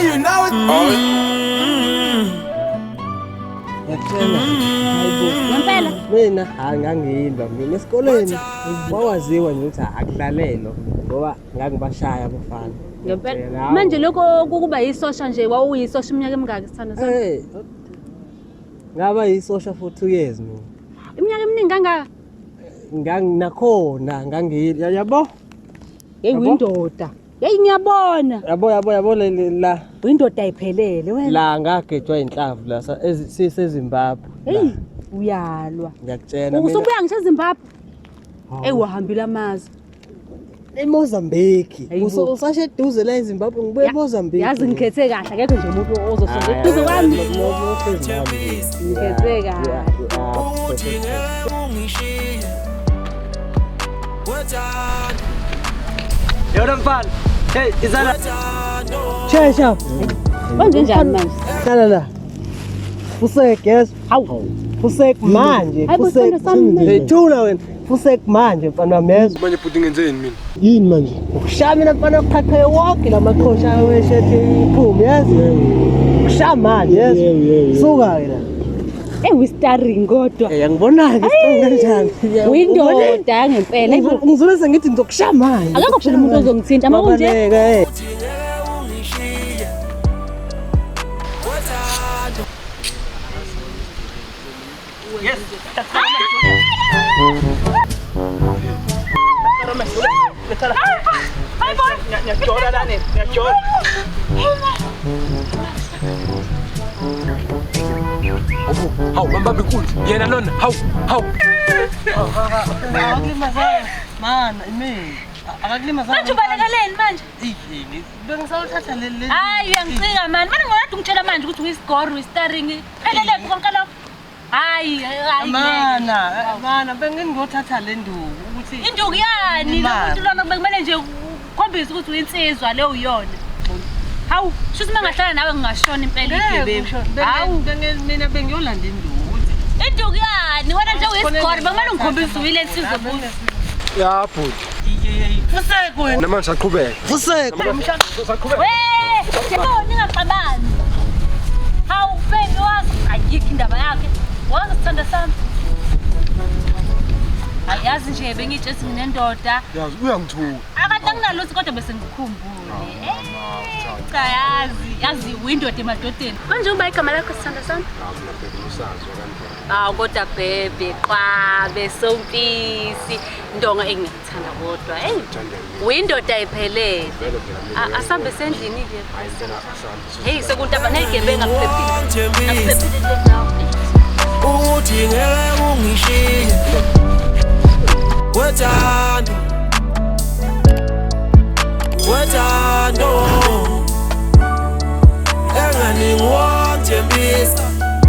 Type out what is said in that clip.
you know it. Ngiyakutshela. Hayibo. Ngempela? Mina hayi ngangiyimba mina esikoleni. Wawaziwa nje ukuthi akudlalelwa ngoba ngangibashaya abafana. Ngempela. Ngiyakutshela, Manje lokho kukuba yisosha nje wawuyisosha iminyaka emingaki sithanda sami? Hey. Ngaba yisosha for 2 years mina. Iminyaka eminingi kangaka? Nganginakhona ngangiyila yabo. Hey Yabo? uyindoda. Hey ngiyabona. Yabo yabo yabo la Uyindoda ayiphelele wena. la ngagejwa inhlamvu la siseZimbabwe. Hey uyalwa. Ngiyakutshela mina. Usubuya ngisho eZimbabwe. Hey wahambile amazwe. eMozambique. Hayibo. Usashe eduze la eZimbabwe ngibuye eMozambique. Yazi ngikhethe kahle akekho nje umuntu ozosonga eduze kwami. Ngikhethe kahle. Uthi ngeke ungishiye. Wethando, Yona mfana. Hey, izala. wethando. Shesha. Kwenze njani manje? Hlala la. Fusek yes. Hawu. Fusek manje. Hayibo, Fusek. sithando sami. Hey thula wena. Fusek manje mfana wami yezwa. Manje bhuti ngenzeni mina? Yini manje? Ukushaya mina mfana kuqhaqhe wonke lamaqhosha weshethi iphume yezwa. Ukushaya manje yezwa. Yebo, yebo, yebo. Suka ke la. Hey uyi-starring kodwa. Eh angibonaki strong kanjani. Uyindoda yangempela. Hayibo. Ngizule sengithi ngizokushaya manje. Akekho phela umuntu ozongithinta uma kunje. Mabaleka, eh. Uthi ngeke ungishiye. Wethando. Ngiyajola lana, ngiyajola. Hawu bambamba inkunzi. Yena lona. Hawu, hawu. Akakulimazanga mana imini. Akakulimazanga. Manje ubalekeleni manje? Bengisawuthatha le Hayi uyangicinga mani. Manje ngokade ungitshela manje ukuthi uyisigoro, uyi-starring. Phelele konke lokho. Hayi, hayi. Mana, mana bengingothatha le nduku ukuthi Induku yani lo Imali. muntu lona bekumele nje ukhombise ukuthi uyinsizwa leyo uyona. Hawu, shuthi uma ngahlala nawe ngingashona impela igebengu. Hawu, mina bengiyolanda induku ukuthi induku yani wena nje uyisigoro bekumele ungikhombise uyile nsizwa buthi. Ya bhuti. Fusek wena. Namanje saqhubeka. Fusek. We, yebo ningaxabani. Hawu, baby wazi ayikho indaba yakhe. Wazi sithanda sami. Ayazi nje bengitshela nginendoda. Yazi uyangithuka. Akade anginalutho kodwa bese ngikhumbule. Eh, cha yazi, yazi uyindoda emadodeni. Manje uba igama lakho sithanda sami? Hawu kodwa bhebhe qwabe sompisi ndonga engiyakuthanda kodwa. Hey, uyindoda ayiphelele. Asambe sendlini ke. Hey, sekuntaba nezigebengu akuphephile. Ngithembisa Akuphephile kule ndawo. ukuthi ngeke ungishiye. Wethando. Wethando. Engani ngokuthembisa.